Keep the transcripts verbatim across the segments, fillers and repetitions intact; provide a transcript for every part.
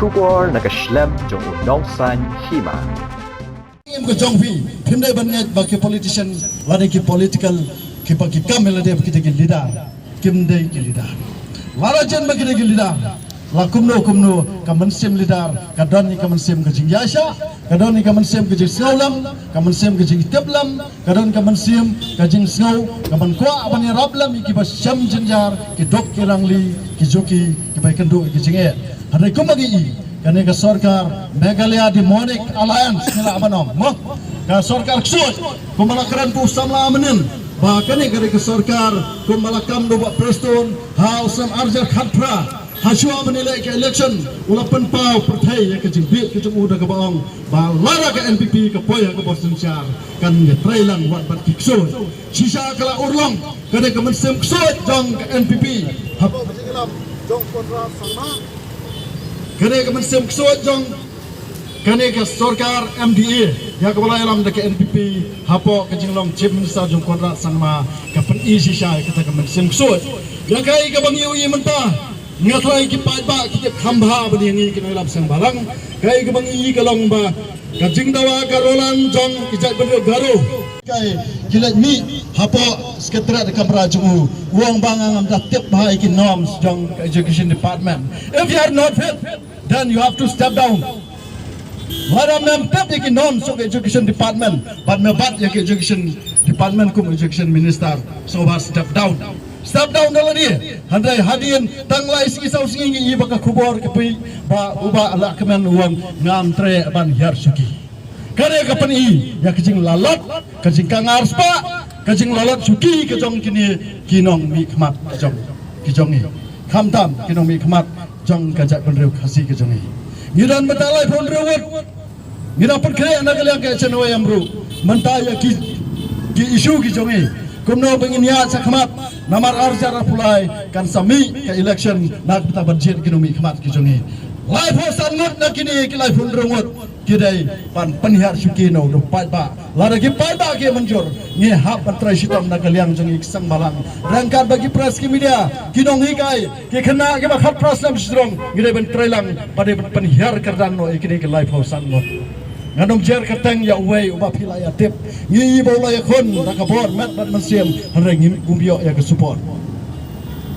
Khubor na ka shlem jong u Nongsaiñ Hima. Ngim ka jong phi, phim dei ban ngeit ba ki politician, lada ki political, ki ba ki kam lada ba ki dei ki leader, kim dei ki leader. Lada jen ba ki dei ki leader, la kumno kumno ka mynsiem leader, ka don ïa ka mynsiem ka jingïaishah, ka don ïa ka mynsiem ka jingsngewlem, ka mynsiem ka jingtiplem, ka don ka mynsiem ka jingsngew, ka ban kwah ban ïarap lem ïa ki ba shem jynjar, ki duk ki rangli, ki juki, ki ba ïakynduh ïa ki jingeh. Hynrei kumba ngi i, kane ka sorkar Meghalaya Demonic Alliance ngi lah ban ong, mo? Ka sorkar ksuid, kumba la kren u samla mynnin, ba kane ka dei ka sorkar, kumba la kam da u Bah Prestone ha u snem arhajar khatphra, ha shuwa ban ïaleh ka election, u la pynpaw pyrthei ïa ka jingbit ka jong u da kaba ong ba lada ka N P P ka poi ha ka bor synshar, kan ïatreilang wat bad ki ksuid. Shisha ka la urlong, ka dei ka mynsiem ksuid jong ka N P P. Hap- Ka dei ka mynsiem ksuid jong kane ka sorkar M D A, ïa kaba la ïalam da ka N P P, hapoh ka jinglong Chief Minister jong Conrad Sangma, ka pyni shisha ïa kata ka mynsiem ksuid. Ïa kaei kaba ngi ïohi mynta, nga tharai ki paidbah ki tip kham bha ba ngi, ngi ki nongïalam seng bhalang, kaei kaba ngi ïohi ka long ba ka jingdawa ka Roland jong ki jaitbynriew Garo. Kaei ki leit mih hapoh Secretariat Kamra jong u, u ong ba nga ngam da tip bha ïa ki norms jong ka Education Department. If you are not fit, then you have to step down. Lada mem tip ïa ki norms jong ka Education Department, bad me bat ïa ka Education Department kum Education Minister, sngewbha step down. Step down da lade. Hynrei hadien tang lai sngi saw sngi ngi i ba ka khubor ka poi ba u Bah Lahkmen u ong ngam treh ban hiar shuki. Kane ka pyni ïa ka jinglalot, ka jingkangar spah, ka jinglalot shuki ka jong kine ki nongmihkhmat ka jong, ki jong ngi. Khamtam ki nongmihkhmat jong ka jaitbynriew Khasi ka jong ngi. Ngi don mynta laiphew hynriew ngut. Ngi da pynkhreh na ka liang ka H N Y M ruh mynta ïa ki, ki issue ki jong ngi, kumno ba ngin ïaid shakhmat, namar arhajar arphew lai kan sa mih ka election, na ka bynta ban jied ki nongmihkhmat ki jong ngi. Laiphew san ngut na kine ki laiphew hynriew ngut ki dei ban pynhiar shuki na u paidbah. Lada ki paidbah ki mynjur, ngi hap ban trei shitom na ka liang jong ngi ki seng bhalang, ryngkat bad ki press, ki media, ki nonghikai, ki khynnah kiba khatphra snem shiteng, ngi dei ban trei lang, ba dei ban pynhiar kyrdan noh ïa kine ki laiphew san ngut. Ngan ym jer kyrteng ïa uwei uba phi la ïa tip. Ngi i ba u la ïakhun da ka bor met bad mynsiem, hynrei ngim kum ïoh ïa ka support.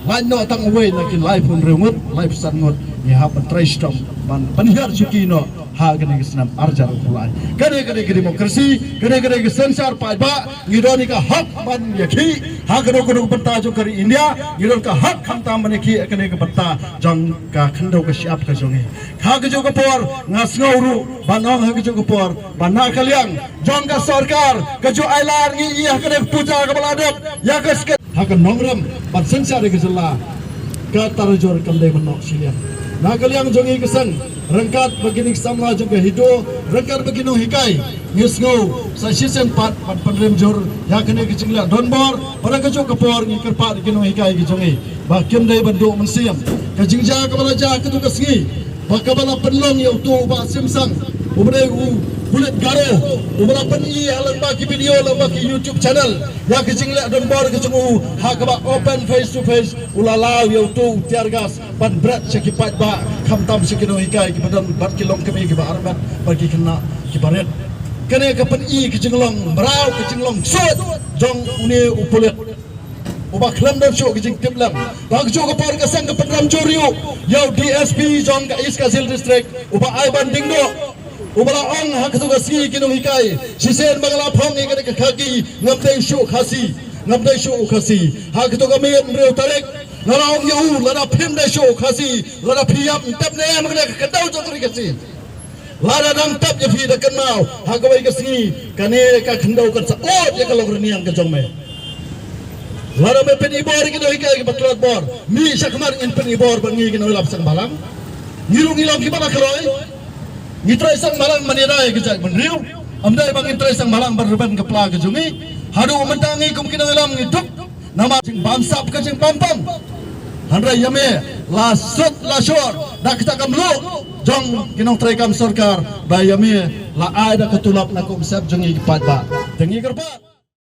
Lait noh tang uwei na ki laiphew hynriew ngut, laiphew san ngut, ngi hap ban trei shitom ban pynhiar shuki noh ha kane ka snem arhajar arphew lai. Kane ka dei ka democracy, kane ka dei ka synshar paidbah, ngi don ïa ka hok ban ïakhih ha kano kano ka bynta jong ka ri India, ngi don ka hok khamtam ban ïakhih ha kane ka bynta jong ka khyndew ka shyiap ka jong ngi. Ha kajuh ka por nga sngew ruh ban ong ha kajuh ka por ba na ka liang jong ka sorkar, kajuh ai lar ngi ïa kane ka puja kaba la dep ïa ka sket ha ka nongrim ban synshar ïa ka jylla. Ka tarajur kam dei ban noh shiliang. Na ka liang jong ngi ka seng, ryngkat bad kine ki samla jong ka HITO, ryngkat bad ki nonghikai, ngi sngew sa shisien pat ban pynrem jur ïa kane ka jingleh donbor. Bad ha kajuh ka por ngi kyrpad ïa ki nonghikai ki jong ngi ba kim dei ban duh mynsiem. Ka jingjia kaba la jia ha kato ka sngi, ba kaba la pynlong ïa uto u Bah Simsang, uba dei u pulit Garo, uba la pyni ha lyngba ki video, lyngba ki YouTube channel, ïa ka jingleh donbor ka jong u, ha kaba open face to face u la law ïa uto u tear gas ban bret sha ki paidbah, khamtam sha ki nonghikai kiba don bad ki longkmie kiba armet bad ki khynnah kiba rit. Kane ka pyni ka jinglong mraw, ka jinglong ksuid jong une u pulit uba khlem don shuh ka jingtiplem. Ba ha kajuh ka por ka seng ka pynrem jur ïa u, ïa u D S P jong ka East Khasi Hills District, u Bah Aiban Diengdoh, uba la ong ha kato ka sngi, ki nonghikai, shisien ba nga la phong ïa kane ka khaki, ngam dei shuh Khasi, ngam dei shuh u Khasi. Ha kato ka miet hynriew tarik nga la ong ïa u, lada phim dei shuh u Khasi, lada phi ïam, tep ne em ha kane ka khyndew jong ka ri Khasi. Lada dang tep ïa phi, da kynmaw ha kawei ka sngi kane ka khyndew kan sa ud ïa ka longrynïeng ka jong me. Lada me pynibor ïa ki nonghikai kiba tlot bor, mih shakhmat ngin pynibor bad ngi ki nongïalam seng bhalang. Ngi ruh ngi long kiba la kloi. Ngi trei seng bhalang ban ïada ïa ka jaitbynriew. Ym dei ba ngin trei seng bhalang ban rben ka pla ka jong ngi. Haduh mynta ngi kum ki nongïalam ngi duk namar jingbamsap ka jingbampang. Hynrei ïa me la sut la shor da kata ka mluh jong ki nongtrei kam sorkar, ba ïa me la ai da ka tulop na ka umsep jong ngi ki paidbah. Te ngi kyrpad.